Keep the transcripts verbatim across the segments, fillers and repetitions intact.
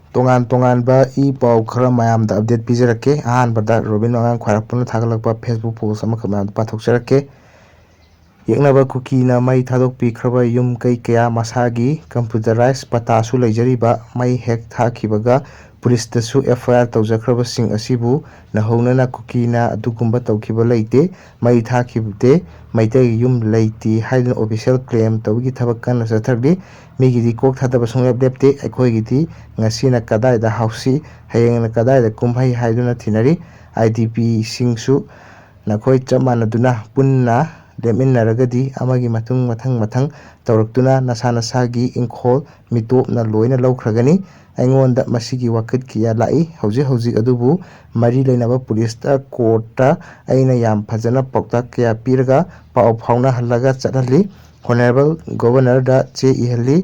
ꯇꯣꯉꯥꯟ ꯇꯣꯉꯥꯟꯕ ꯏ ꯄꯥꯎ ꯈꯔ ꯃꯌꯥꯝꯗ update ꯄꯤꯖꯔꯛꯀꯦ꯫ ꯑꯍꯥꯟꯕꯗ ꯔꯣꯕꯤꯟ ꯃꯉꯥꯡ ꯈ꯭ꯋꯥꯏꯔꯥꯛꯄꯝꯅ ꯊꯥꯒꯠꯂꯛꯄ Facebook post ꯑꯃꯈꯛ ꯃꯌꯥꯝꯗ ꯄꯥꯊꯣꯛꯆꯔꯛꯀꯦ꯫ ꯌꯦꯛꯅꯕ ꯀꯨꯀꯤꯅ ꯃꯩ ꯊꯥꯗꯣꯛꯄꯤꯈ꯭ꯔꯕ ꯌꯨꯝ ꯀꯩ ꯀꯌꯥ ꯃꯁꯥꯒꯤ computerized ꯄꯇꯥꯁꯨ ꯂꯩꯖꯔꯤꯕ ꯃꯩ ꯍꯦꯛ ꯊꯥꯈꯤꯕꯒ ꯄꯨꯂꯤꯁꯇꯁꯨ F I R ꯇꯧꯖꯈ꯭ꯔꯕꯁꯤꯡ ꯑꯁꯤꯕꯨ ꯅꯧꯍꯧꯅꯅ ꯀꯨꯀꯤꯅ ꯑꯗꯨꯒꯨꯝꯕ ꯇꯧꯈꯤꯕ ꯂꯩꯇꯦ, ꯃꯩ ꯊꯥꯈꯤꯕꯗꯦ, ꯃꯩꯇꯩꯒꯤ ꯌꯨꯝ ꯂꯩꯇꯦ ꯍꯥꯏꯗꯨꯅ official claim ꯇꯧꯕꯒꯤ ꯊꯕꯛ ꯀꯟꯅ ꯆꯠꯊꯔꯤ꯫ ꯃꯤꯒꯤꯗꯤ ꯀꯣꯛ ꯊꯥꯗꯕ ꯁꯨꯡꯂꯦꯞ ꯂꯦꯞꯇꯦ꯫ ꯑꯩꯈꯣꯏꯒꯤꯗꯤ ꯉꯁꯤꯅ ꯀꯗꯥꯏꯗ ꯍꯥꯎꯁꯤ, ꯍꯌꯦꯡꯅ ꯀꯗꯥꯏꯗ ꯀꯨꯝꯍꯩ ꯍꯥꯏꯗꯨꯅ ꯊꯤꯅꯔꯤ꯫ I D P ꯁꯤꯡꯁꯨ ꯅꯈꯣꯏ ꯆꯞ ꯃꯥꯟꯅꯗꯨꯅ ꯄꯨꯟꯅ ꯂꯦꯞꯃꯤꯟꯅꯔꯒꯗꯤ ꯑꯃꯒꯤ ꯃꯇꯨꯡ ꯃꯊꯪ ꯃꯊꯪ ꯇꯧꯔꯛꯇꯨꯅ ꯅꯁꯥ ꯅꯁꯥꯒꯤ ꯏꯪꯈꯣꯜ ꯃꯤꯇꯣꯞꯅ ꯂꯣꯏꯅ ꯂꯧꯈ꯭ꯔꯒꯅꯤ꯫ ꯑꯩꯉꯣꯟꯗ ꯃꯁꯤꯒꯤ ꯋꯥꯀꯠ ꯀꯌꯥ ꯂꯥꯛꯏ꯫ ꯍꯧꯖꯤꯛ ꯍꯧꯖꯤꯛ ꯑꯗꯨꯕꯨ ꯃꯔꯤ ꯂꯩꯅꯕ ꯄꯨꯂꯤꯁꯇ, ꯀꯣꯔꯠꯇ ꯑꯩꯅ ꯌꯥꯝ ꯐꯖꯅ ꯄꯥꯎꯇꯥꯛ ꯀꯌꯥ ꯄꯤꯔꯒ ꯄꯥꯎ ꯐꯥꯎꯅꯍꯜꯂꯒ ꯆꯠꯍꯜꯂꯤ꯫ Honourable Governorꯗ ꯆꯦ ꯏꯍꯜꯂꯤ꯫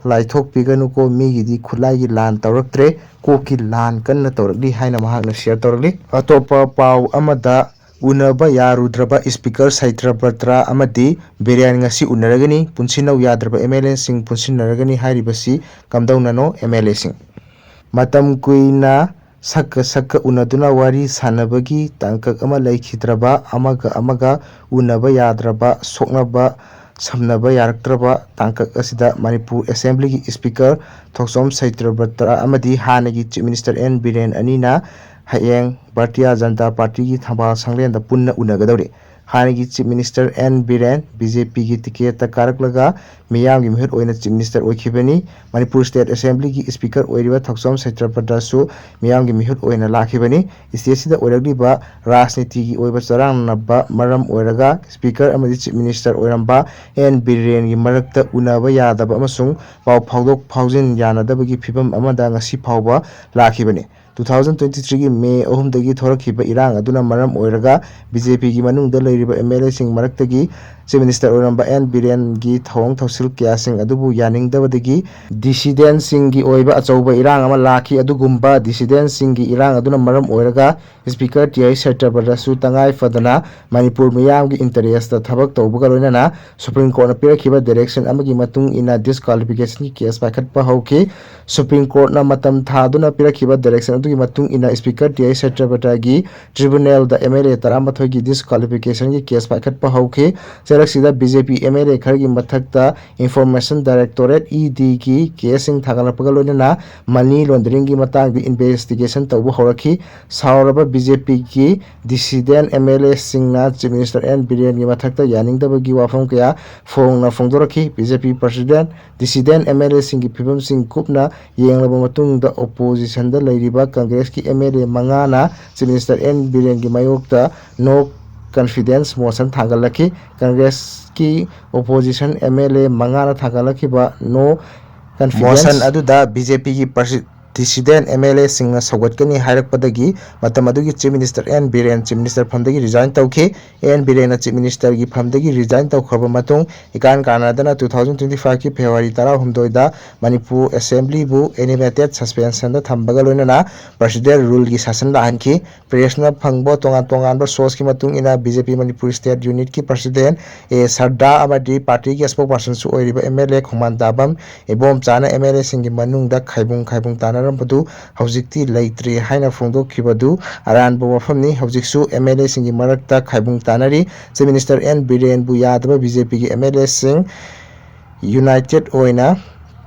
ꯂꯥꯏꯊꯣꯛꯄꯤꯒꯅꯨꯀꯣ, ꯃꯤꯒꯤꯗꯤ ꯈꯨꯠꯂꯥꯏꯒꯤ ꯂꯥꯟ ꯇꯧꯔꯛꯇ꯭ꯔꯦ, ꯀꯣꯛꯀꯤ ꯂꯥꯟ ꯀꯟꯅ ꯇꯧꯔꯛꯂꯤ ꯍꯥꯏꯅ ꯃꯍꯥꯛꯅ share ꯇꯧꯔꯛꯂꯤ꯫ ꯑꯇꯣꯞꯄ ꯄꯥꯎ ꯑꯃꯗ, ꯎꯅꯕ ꯌꯥꯔꯨꯗ꯭ꯔꯕ Speaker ꯁꯩꯇ꯭ꯔꯕꯇ꯭ꯔ ꯑꯃꯗꯤ ꯕꯤꯔꯦꯟ ꯉꯁꯤ ꯎꯅꯔꯒꯅꯤ, ꯄꯨꯟꯁꯤꯟꯅꯧ ꯌꯥꯗ꯭ꯔꯕ M L Aꯁꯤꯡ ꯄꯨꯟꯁꯤꯟꯅꯔꯒꯅꯤ ꯍꯥꯏꯔꯤꯕꯁꯤ ꯀꯝꯗꯧꯅꯅꯣ? M L Aꯁꯤꯡ ꯃꯇꯝ ꯀꯨꯏꯅ ꯁꯛꯀ ꯁꯛꯀ ꯎꯅꯗꯨꯅ ꯋꯥꯔꯤ ꯁꯥꯟꯅꯕꯒꯤ ꯇꯥꯡꯀꯛ ꯑꯃ ꯂꯩꯈꯤꯗ꯭ꯔꯕ, ꯑꯃꯒ ꯑꯃꯒ ꯎꯅꯕ ꯌꯥꯗ꯭ꯔꯕ, ꯁꯣꯛꯅꯕ ꯁꯝꯅꯕ ꯌꯥꯔꯛꯇ꯭ꯔꯕ ꯇꯥꯡꯀꯛ ꯑꯁꯤꯗ ꯃꯅꯤꯄꯨꯔ Assemblyꯒꯤ Speaker ꯊꯣꯛꯆꯣꯝ ꯁꯩꯇ꯭ꯔꯕꯇ꯭ꯔ ꯑꯃꯗꯤ ꯍꯥꯟꯅꯒꯤ Chief Minister N ꯕꯤꯔꯦꯟ ꯑꯅꯤꯅ ꯍꯌꯦꯡ ꯚꯥꯔꯇꯤꯌꯥ ꯖꯅꯇꯥ ꯄꯥꯔꯇꯤꯒꯤ ꯊꯝꯕꯥꯜ ꯁꯪꯂꯦꯟꯗ ꯄꯨꯟꯅ ꯎꯅꯒꯗꯧꯔꯤ꯫ ꯍꯥꯟꯅꯒꯤ Chief Minister N ꯕꯤꯔꯦꯟ BJPꯒꯤ ticketꯇ ꯀꯥꯔꯛꯂꯒ ꯃꯤꯌꯥꯝꯒꯤ ꯃꯤꯍꯨꯠ ꯑꯣꯏꯅ Chief Minister ꯑꯣꯏꯈꯤꯕꯅꯤ꯫ Manipur State Assemblyꯒꯤ Speaker ꯑꯣꯏꯔꯤꯕ ꯊꯣꯛꯆꯣꯝ ꯁꯩꯇ꯭ꯔꯕꯇ꯭ꯔꯁꯨ ꯃꯤꯌꯥꯝꯒꯤ ꯃꯤꯍꯨꯠ ꯑꯣꯏꯅ ꯂꯥꯛꯈꯤꯕꯅꯤ꯫ Stateꯁꯤꯗ ꯑꯣꯏꯔꯛꯂꯤꯕ ꯔꯥꯖꯅꯤꯇꯤꯒꯤ ꯑꯣꯏꯕ ꯆꯔꯥꯡꯅꯕ ꯃꯔꯝ ꯑꯣꯏꯔꯒ Speaker ꯑꯃꯗꯤ Chief Minister ꯑꯣꯏꯔꯝꯕ N ꯕꯤꯔꯦꯟꯒꯤ ꯃꯔꯛꯇ ꯎꯅꯕ ꯌꯥꯗꯕ ꯑꯃꯁꯨꯡ ꯄꯥꯎ ꯐꯥꯎꯗꯣꯛ ꯐꯥꯎꯖꯤꯟ ꯌꯥꯅꯗꯕꯒꯤ ꯐꯤꯕꯝ ꯑꯃꯗ ꯉꯁꯤ ꯐꯥꯎꯕ ꯂꯥꯛꯈꯤꯕꯅꯤ꯫ two thousand twenty-threeꯒꯤ May ꯑꯍꯨꯝꯗꯒꯤ ꯊꯣꯔꯛꯈꯤꯕ ꯏꯔꯥꯡ ꯑꯗꯨꯅ ꯃꯔꯝ ꯑꯣꯏꯔꯒ BJPꯒꯤ ꯃꯅꯨꯡꯗ ꯂꯩꯔꯤꯕ MLAꯁꯤꯡ ꯃꯔꯛꯇꯒꯤ Chief Minister ꯑꯣꯏꯔꯝꯕ ꯑꯦꯟ ꯕꯤꯔꯦꯟꯒꯤ ꯊꯧꯑꯣꯡ ꯊꯧꯁꯤꯜ ꯀꯌꯥꯁꯤꯡ ꯑꯗꯨꯕꯨ ꯌꯥꯅꯤꯡꯗꯕꯗꯒꯤ dissidentꯁꯤꯡꯒꯤ ꯑꯣꯏꯕ ꯑꯆꯧꯕ ꯏꯔꯥꯡ ꯑꯃ ꯂꯥꯛꯈꯤ꯫ ꯑꯗꯨꯒꯨꯝꯕ dissidentꯁꯤꯡꯒꯤ ꯏꯔꯥꯡ ꯑꯗꯨꯅ ꯃꯔꯝ ꯑꯣꯏꯔꯒ Speaker ꯇꯤ ꯑꯥꯏ ꯁꯇ꯭ꯌꯕ꯭ꯔꯇꯁꯨ ꯇꯉꯥꯏ ꯐꯗꯅ ꯃꯅꯤꯄꯨꯔ ꯃꯤꯌꯥꯝꯒꯤ interestꯇ ꯊꯕꯛ ꯇꯧꯕꯒ ꯂꯣꯏꯅꯅ Supreme Courtꯅ ꯄꯤꯔꯛꯈꯤꯕ direction ꯑꯃꯒꯤ ꯃꯇꯨꯡ ꯏꯟꯅ disqualificationꯒꯤ case ꯄꯥꯏꯈꯠꯄ ꯍꯧꯈꯤ꯫ Supreme Courtꯅ ꯃꯇꯝ ꯊꯥꯗꯨꯅ ꯄꯤꯔꯛꯈꯤꯕ direction ꯑꯗꯨꯒꯤ ꯃꯇꯨꯡ ꯏꯟꯅ Speaker ꯇꯤ ꯑꯥꯏ ꯁꯇ꯭ꯌꯕ꯭ꯔꯇꯒꯤ tribunalꯗ MLA ꯇꯔꯥꯃꯥꯊꯣꯏꯒꯤ disqualificationꯒꯤ case ꯄꯥꯏꯈꯠꯄ ꯍꯧꯈꯤ꯫ ꯆꯩꯔꯛꯁꯤꯗ BJP MLA ꯈꯔꯒꯤ ꯃꯊꯛꯇ Information Directorate, EDꯒꯤ caseꯁꯤꯡ ꯊꯥꯡꯒꯠꯂꯛꯄꯒ ꯂꯣꯏꯅꯅ money launderingꯒꯤ ꯃꯇꯥꯡꯗ investigation ꯇꯧꯕ ꯍꯧꯔꯛꯈꯤ꯫ ꯁꯥꯎꯔꯕ BJPꯒꯤ dissident MLAꯁꯤꯡꯅ Chief Minister ꯑꯦꯟ ꯕꯤꯔꯦꯟꯒꯤ ꯃꯊꯛꯇ ꯌꯥꯅꯤꯡꯗꯕꯒꯤ ꯋꯥꯐꯝ ꯀꯌꯥ ꯐꯣꯡꯅ ꯐꯣꯡꯗꯣꯔꯛꯈꯤ꯫ BJP president, dissident MLAꯁꯤꯡꯒꯤ ꯐꯤꯕꯝꯁꯤꯡ ꯀꯨꯞꯅ ꯌꯦꯡꯂꯕ ꯃꯇꯨꯡꯗ oppositionꯗ ꯂꯩꯔꯤꯕ Congressꯀꯤ MLA ꯃꯉꯥꯅ Chief Minister ꯑꯦꯟ ꯕꯤꯔꯦꯟꯒꯤ ꯃꯥꯌꯣꯛꯇ no confidence motion ꯊꯥꯡꯒꯠꯂꯛꯈꯤ꯫ Congressꯀꯤ opposition MLA ꯃꯉꯥꯅ ꯊꯥꯡꯒꯠꯂꯛꯈꯤꯕ no confidence motion ꯑꯗꯨꯗ BJPꯒꯤ dissident MLAꯁꯤꯡꯅ ꯁꯧꯒꯠꯀꯅꯤ ꯍꯥꯏꯔꯛꯄꯗꯒꯤ ꯃꯇꯝ ꯑꯗꯨꯒꯤ Chief Minister N Biren Chief Minister ꯐꯝꯗꯒꯤ resign ꯇꯧꯈꯤ꯫ ꯑꯦꯟ ꯕꯤꯔꯦꯟꯅ Chief Ministerꯒꯤ ꯐꯝꯗꯒꯤ resign ꯇꯧꯈ꯭ꯔꯕ ꯃꯇꯨꯡ, ꯏꯀꯥꯟ ꯀꯥꯟꯅꯗꯅ two thousand twenty fiveꯀꯤ February ꯇꯔꯥꯍꯨꯝꯗꯣꯏꯗ Manipur Assemblyꯕꯨ animated suspensionꯗ ꯊꯝꯕꯒ ꯂꯣꯏꯅꯅ President ruleꯒꯤ ꯁꯥꯁꯟ ꯂꯥꯛꯍꯟꯈꯤ꯫ Pressꯅ ꯐꯪꯕ ꯇꯣꯉꯥꯟ ꯇꯣꯉꯥꯟꯕ sourceꯀꯤ ꯃꯇꯨꯡ ꯏꯟꯅ, BJP Manipur State Unitꯀꯤ President ꯑꯦ ꯁꯔꯗꯥ ꯑꯃꯗꯤ partyꯒꯤ spokespersonꯁꯨ ꯑꯣꯏꯔꯤꯕ MLA ꯈꯣꯡꯃꯥꯟ ꯇꯥꯕꯝ ꯏꯕꯣꯝꯆꯥꯅ MLAꯁꯤꯡꯒꯤ ꯃꯅꯨꯡꯗ ꯈꯥꯏꯕꯨꯡ ꯈꯥꯏꯕꯨꯡ ꯇꯥꯅꯔꯝꯕꯗꯨ ꯍꯧꯖꯤꯛꯇꯤ ꯂꯩꯇ꯭ꯔꯦ ꯍꯥꯏꯅ ꯐꯣꯡꯗꯣꯛꯈꯤꯕꯗꯨ ꯑꯔꯥꯟꯕ ꯋꯥꯐꯝꯅꯤ꯫ ꯍꯧꯖꯤꯛꯁꯨ MLAꯁꯤꯡꯒꯤ ꯃꯔꯛꯇ ꯈꯥꯏꯕꯨꯡ ꯇꯥꯅꯔꯤ꯫ Chief Minister ꯑꯦꯟ ꯕꯤꯔꯦꯟꯕꯨ ꯌꯥꯗꯕ BJPꯒꯤ MLAꯁꯤꯡ united ꯑꯣꯏꯅ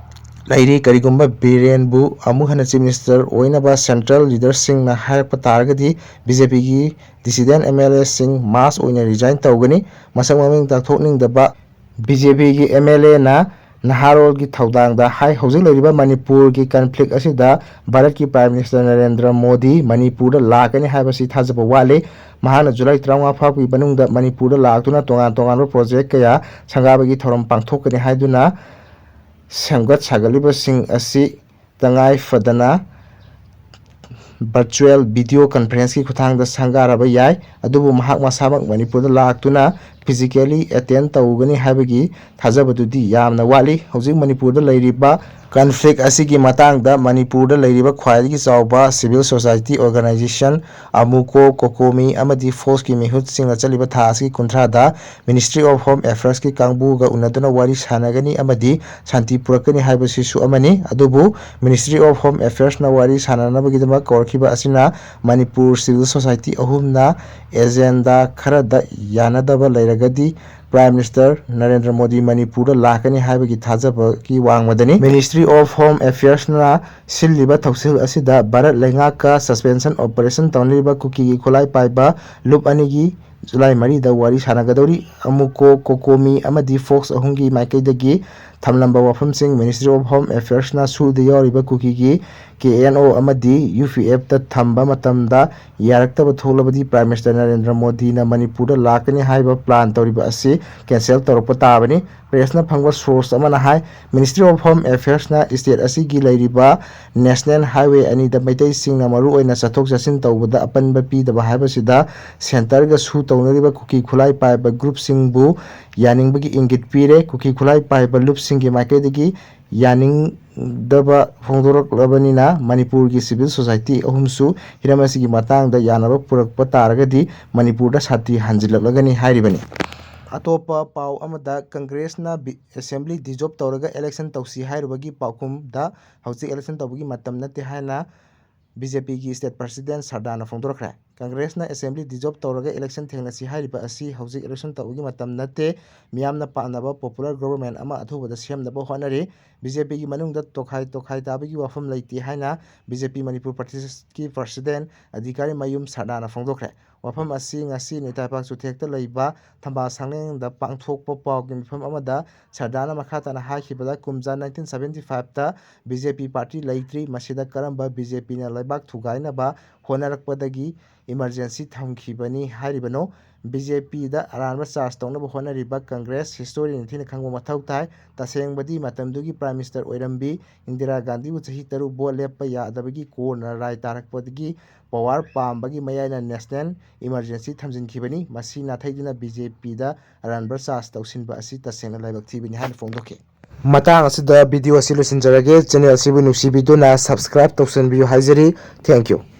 ꯂꯩꯔꯤ꯫ ꯀꯔꯤꯒꯨꯝꯕ ꯕꯤꯔꯦꯟꯕꯨ ꯑꯃꯨꯛ ꯍꯟꯅ Chief Minister ꯑꯣꯏꯅꯕ central leaderꯁꯤꯡꯅ ꯍꯥꯏꯔꯛꯄ ꯇꯥꯔꯒꯗꯤ, BJPꯒꯤ dissident MLAꯁꯤꯡ mass ꯑꯣꯏꯅ resign ꯇꯧꯒꯅꯤ꯫ ꯃꯁꯛ ꯃꯃꯤꯡ ꯇꯥꯛꯊꯣꯛꯅꯤꯡꯗꯕ BJPꯒꯤ MLAꯅ ꯅꯍꯥꯔꯣꯜꯒꯤ ꯊꯧꯗꯥꯡꯗ ꯍꯥꯏ, ꯍꯧꯖꯤꯛ ꯂꯩꯔꯤꯕ ꯃꯅꯤꯄꯨꯔꯒꯤ conflict ꯑꯁꯤꯗ ꯚꯥꯔꯠꯀꯤ Prime Minister ꯅꯔꯦꯟꯗ꯭ꯔ ꯃꯣꯗꯤ ꯃꯅꯤꯄꯨꯔꯗ ꯂꯥꯛꯀꯅꯤ ꯍꯥꯏꯕꯁꯤ ꯊꯥꯖꯕ ꯋꯥꯠꯂꯤ꯫ ꯃꯍꯥꯛꯅ July ꯇꯔꯥꯃꯉꯥ ꯐꯥꯎꯕꯒꯤ ꯃꯅꯨꯡꯗ ꯃꯅꯤꯄꯨꯔꯗ ꯂꯥꯛꯇꯨꯅ ꯇꯣꯉꯥꯟ ꯇꯣꯉꯥꯟꯕ project ꯀꯌꯥ ꯁꯪꯒꯥꯕꯒꯤ ꯊꯧꯔꯝ ꯄꯥꯡꯊꯣꯛꯀꯅꯤ ꯍꯥꯏꯗꯨꯅ ꯁꯦꯝꯒꯠ ꯁꯥꯒꯠꯂꯤꯕꯁꯤꯡ ꯑꯁꯤ ꯇꯉꯥꯏ ꯐꯗꯅ ꯚꯔꯆꯨꯋꯦꯜ ꯚꯤꯗꯤꯑꯣ ꯀꯟꯐꯔꯦꯟꯁꯀꯤ ꯈꯨꯠꯊꯥꯡꯗ ꯁꯪꯒꯥꯔꯕ ꯌꯥꯏ, ꯑꯗꯨꯕꯨ ꯃꯍꯥꯛ ꯃꯁꯥꯃꯛ ꯃꯅꯤꯄꯨꯔꯗ ꯂꯥꯛꯇꯨꯅ ꯐꯤꯖꯤꯀꯦꯂꯤ ꯑꯦꯇꯦꯟ ꯇꯧꯒꯅꯤ ꯍꯥꯏꯕꯒꯤ ꯊꯥꯖꯕꯗꯨꯗꯤ ꯌꯥꯝꯅ ꯋꯥꯠꯂꯤ꯫ ꯍꯧꯖꯤꯛ ꯃꯅꯤꯄꯨꯔꯗ ꯂꯩꯔꯤꯕ ꯀꯟꯐ꯭ꯂꯤꯛ ꯑꯁꯤꯒꯤ ꯃꯇꯥꯡꯗ ꯃꯅꯤꯄꯨꯔꯗ ꯂꯩꯔꯤꯕ ꯈ꯭ꯋꯥꯏꯗꯒꯤ ꯆꯥꯎꯕ ꯁꯤꯚꯤꯜ ꯁꯣꯁꯥꯏꯇꯤ ꯑꯣꯔꯒꯅꯥꯏꯖꯦꯁꯟ ꯑꯃꯨꯀꯣ, ꯀꯣꯀꯣꯃꯤ ꯑꯃꯗꯤ ꯐꯣꯁꯀꯤ ꯃꯤꯍꯨꯠꯁꯤꯡꯅ ꯆꯠꯂꯤꯕ ꯊꯥ ꯑꯁꯤꯒꯤ ꯀꯨꯟꯊ꯭ꯔꯥꯗ Ministry of Home Affairsꯀꯤ ꯀꯥꯡꯕꯨꯒ ꯎꯅꯗꯨꯅ ꯋꯥꯔꯤ ꯁꯥꯟꯅꯒꯅꯤ ꯑꯃꯗꯤ ꯁꯥꯟꯇꯤ ꯄꯨꯔꯛꯀꯅꯤ ꯍꯥꯏꯕꯁꯤꯁꯨ ꯑꯃꯅꯤ꯫ ꯑꯗꯨꯕꯨ Ministry of Home Affairsꯅ ꯋꯥꯔꯤ ꯁꯥꯟꯅꯅꯕꯒꯤꯗꯃꯛ ꯀꯧꯔꯛꯈꯤꯕ ꯑꯁꯤꯅ ꯃꯅꯤꯄꯨꯔ ꯁꯤꯚꯤꯜ ꯁꯣꯁꯥꯏꯇꯤ ꯑꯍꯨꯝꯅ ꯑꯦꯖꯦꯟꯗꯥ ꯈꯔꯗ ꯌꯥꯅꯗꯕ ꯂꯩꯔꯒꯗꯤ Prime Minister ꯅꯔꯦꯟꯗ꯭ꯔ ꯃꯣꯗꯤ ꯃꯅꯤꯄꯨꯔꯗ ꯂꯥꯛꯀꯅꯤ ꯍꯥꯏꯕꯒꯤ ꯊꯥꯖꯕꯒꯤ ꯋꯥꯡꯃꯗꯅꯤ꯫ Ministry of Home Affairsꯅ ꯁꯤꯜꯂꯤꯕ ꯊꯧꯁꯤꯜ ꯑꯁꯤꯗ ꯚꯥꯔꯠ ꯂꯩꯉꯥꯛꯀ suspension operation ꯇꯧꯅꯔꯤꯕ ꯀꯨꯀꯤꯒꯤ ꯈꯨꯠꯂꯥꯏ ꯄꯥꯏꯕ ꯂꯨꯞ ꯑꯅꯤꯒꯤ ꯖꯨꯂꯥꯏ ꯃꯔꯤꯗ ꯋꯥꯔꯤ ꯁꯥꯟꯅꯒꯗꯧꯔꯤ꯫ ꯑꯃꯨꯀꯣ, ꯀꯣꯀꯣꯃꯤ ꯑꯃꯗꯤ ꯐꯣꯛꯁ ꯑꯍꯨꯝꯒꯤ ꯃꯥꯏꯀꯩꯗꯒꯤ ꯊꯝꯂꯝꯕ ꯋꯥꯐꯝꯁꯤꯡ Ministry of Home Affairsꯅ ꯁꯨꯗ ꯌꯥꯎꯔꯤꯕ ꯀꯨꯀꯤꯒꯤ ꯀꯦ ꯑꯦꯟ ꯑꯣ ꯑꯃꯗꯤ ꯌꯨ ꯄꯤ ꯑꯦꯐꯇ ꯊꯝꯕ ꯃꯇꯝꯗ ꯌꯥꯔꯛꯇꯕ ꯊꯣꯛꯂꯕꯗꯤ Prime Minister ꯅꯔꯦꯟꯗ꯭ꯔ ꯃꯣꯗꯤꯅ ꯃꯅꯤꯄꯨꯔꯗ ꯂꯥꯛꯀꯅꯤ ꯍꯥꯏꯕ plan ꯇꯧꯔꯤꯕ ꯑꯁꯤ cancel ꯇꯧꯔꯛꯄ ꯇꯥꯕꯅꯤ꯫ Pressꯅ ꯐꯪꯕ source ꯑꯃꯅ ꯍꯥꯏ, Ministry of Home Affairsꯅ state ꯑꯁꯤꯒꯤ ꯂꯩꯔꯤꯕ National Highway ꯑꯅꯤꯗ ꯃꯩꯇꯩꯁꯤꯡꯅ ꯃꯔꯨꯑꯣꯏꯅ ꯆꯠꯊꯣꯛ ꯆꯠꯁꯤꯟ ꯇꯧꯕꯗ ꯑꯄꯟꯕ ꯄꯤꯗꯕ ꯍꯥꯏꯕꯁꯤꯗ centreꯒ ꯁꯨ ꯇꯧꯅꯔꯤꯕ ꯀꯨꯀꯤ ꯈꯨꯠꯂꯥꯏ ꯄꯥꯏꯕ groupꯁꯤꯡꯕꯨ ꯌꯥꯅꯤꯡꯕꯒꯤ ꯏꯪꯒꯤꯠ ꯄꯤꯔꯦ꯫ ꯀꯨꯀꯤ ꯈꯨꯠꯂꯥꯏ ꯄꯥꯏꯕ ꯂꯨꯞꯁꯤꯡꯒꯤ ꯃꯥꯏꯀꯩꯗꯒꯤ ꯌꯥꯅꯤꯡꯗꯕ ꯐꯣꯡꯗꯣꯔꯛꯂꯕꯅꯤꯅ ꯃꯅꯤꯄꯨꯔꯒꯤ civil society ꯑꯍꯨꯝꯁꯨ ꯍꯤꯔꯝ ꯑꯁꯤꯒꯤ ꯃꯇꯥꯡꯗ ꯌꯥꯅꯕ ꯄꯨꯔꯛꯄ ꯇꯥꯔꯒꯗꯤ ꯃꯅꯤꯄꯨꯔꯗ ꯁꯥꯟꯇꯤ ꯍꯟꯖꯤꯜꯂꯛꯂꯒꯅꯤ ꯍꯥꯏꯔꯤꯕꯅꯤ꯫ ꯑꯇꯣꯞꯄ ꯄꯥꯎ ꯑꯃꯗ, ꯀꯪꯒ꯭ꯔꯦꯁꯅ ꯕꯤ-, assembly dissolve ꯇꯧꯔꯒ election ꯇꯧꯁꯤ ꯍꯥꯏꯔꯨꯕꯒꯤ ꯄꯥꯎꯈꯨꯝꯗ ꯍꯧꯖꯤꯛ election ꯇꯧꯕꯒꯤ ꯃꯇꯝ ꯅꯠꯇꯦ ꯍꯥꯏꯅ ꯕꯤ ꯖꯦ ꯄꯤꯒꯤ state president ꯁꯔꯗꯥꯅ ꯐꯣꯡꯗꯣꯔꯛꯈ꯭ꯔꯦ꯫ ꯀꯪꯒ꯭ꯔꯦꯁꯅ assembly dissolve ꯇꯧꯔꯒ election ꯊꯦꯡꯅꯁꯤ ꯍꯥꯏꯔꯤꯕ ꯑꯁꯤ ꯍꯧꯖꯤꯛ election ꯇꯧꯕꯒꯤ ꯃꯇꯝ ꯅꯠꯇꯦ, ꯃꯤꯌꯥꯝꯅ ꯄꯥꯝꯅꯕ popular government ꯑꯃ ꯑꯊꯨꯕꯗ ꯁꯦꯝꯅꯕ ꯍꯣꯠꯅꯔꯤ꯫ ꯕꯤ ꯖꯦ ꯄꯤꯒꯤ ꯃꯅꯨꯡꯗ ꯇꯣꯈꯥꯏ ꯇꯣꯈꯥꯏ ꯇꯥꯕꯒꯤ ꯋꯥꯐꯝ ꯂꯩꯇꯦ ꯍꯥꯏꯅ ꯕꯤ ꯖꯦ ꯄꯤ ꯃꯅꯤꯄꯨꯔ ꯄ꯭ꯔꯗꯦꯁꯀꯤ president ꯑꯙꯤꯀꯥꯔꯤ ꯃꯌꯨꯝ ꯁꯔꯗꯥꯅ ꯐꯣꯡꯗꯣꯛꯈ꯭ꯔꯦ꯫ ꯋꯥꯐꯝ ꯑꯁꯤ ꯉꯁꯤ ꯅꯤꯇꯥꯏꯄꯥꯛ ꯆꯨꯊꯦꯛꯇ ꯂꯩꯕ ꯊꯝꯕꯥꯜ ꯁꯪꯂꯦꯟꯗ ꯄꯥꯡꯊꯣꯛꯄ ꯄꯥꯎꯒꯤ ꯃꯤꯐꯝ ꯑꯃꯗ ꯁꯔꯗꯥꯅ ꯃꯈꯥ ꯇꯥꯅ ꯍꯥꯏꯈꯤꯕꯗ, ꯀꯨꯝꯖꯥ nineteen seventy fiveꯇ ꯕꯤ ꯖꯦ ꯄꯤ party ꯂꯩꯇ꯭ꯔꯤ, ꯃꯁꯤꯗ ꯀꯔꯝꯕ ꯕꯤ ꯖꯦ ꯄꯤꯅ ꯂꯩꯕꯥꯛ ꯊꯨꯒꯥꯏꯅꯕ ꯍꯣꯠꯅꯔꯛꯄꯗꯒꯤ ꯏꯃꯔꯖꯦꯟꯁꯤ ꯊꯝꯈꯤꯕꯅꯤ ꯍꯥꯏꯔꯤꯕꯅꯣ꯫ ꯕꯤ ꯖꯦ ꯄꯤꯗ ꯑꯔꯥꯟꯕ ꯆꯥꯔꯖ ꯇꯧꯅꯕ ꯍꯣꯠꯅꯔꯤꯕ ꯀꯪꯒ꯭ꯔꯦꯁ ꯍꯤꯁꯇꯣꯔꯤꯅ ꯊꯤꯅ ꯈꯪꯕ ꯃꯊꯧ ꯇꯥꯏ꯫ ꯇꯁꯦꯡꯕꯗꯤ ꯃꯇꯝꯗꯨꯒꯤ ꯄ꯭ꯔꯥꯏꯝ ꯃꯤꯅꯤꯁꯇꯔ ꯑꯣꯏꯔꯝꯕꯤ ꯏꯟꯗꯤꯔꯥ ꯒꯥꯟꯙꯤꯕꯨ ꯆꯍꯤ ꯇꯔꯨꯛ ꯚꯣꯠ ꯂꯦꯞꯄ ꯌꯥꯗꯕꯒꯤ ꯀꯣꯟꯅ ꯔꯥꯏ ꯇꯥꯔꯛꯄꯗꯒꯤ ꯄꯋꯥꯔ ꯄꯥꯝꯕꯒꯤ ꯃꯌꯥꯏꯅ ꯅꯦꯁꯅꯦꯜ ꯏꯃꯔꯖꯦꯟꯁꯤ ꯊꯝꯖꯤꯟꯈꯤꯕꯅꯤ꯫ ꯃꯁꯤ ꯅꯥꯊꯩꯗꯨꯅ ꯕꯤ ꯖꯦ ꯄꯤꯗ ꯑꯔꯥꯟꯕ ꯆꯥꯔꯖ ꯇꯧꯁꯤꯟꯕ ꯑꯁꯤ ꯇꯁꯦꯡꯅ ꯂꯥꯏꯕꯛ ꯊꯤꯕꯅꯤ ꯍꯥꯏꯅ ꯐꯣꯡꯗꯣꯛꯈꯤ꯫ ꯃꯇꯥꯡ ꯑꯁꯤꯗ ꯚꯤꯗꯤꯑꯣ ꯑꯁꯤ ꯂꯣꯏꯁꯤꯟꯖꯔꯒꯦ꯫ ꯆꯦꯅꯦꯜ ꯑꯁꯤꯕꯨ ꯅꯨꯡꯁꯤꯕꯤꯗꯨꯅ ꯁꯕꯁꯀ꯭ꯔꯥꯏꯕ ꯇꯧꯁꯤꯟꯕꯤꯌꯨ ꯍꯥꯏꯖꯔꯤ꯫ Thank you꯫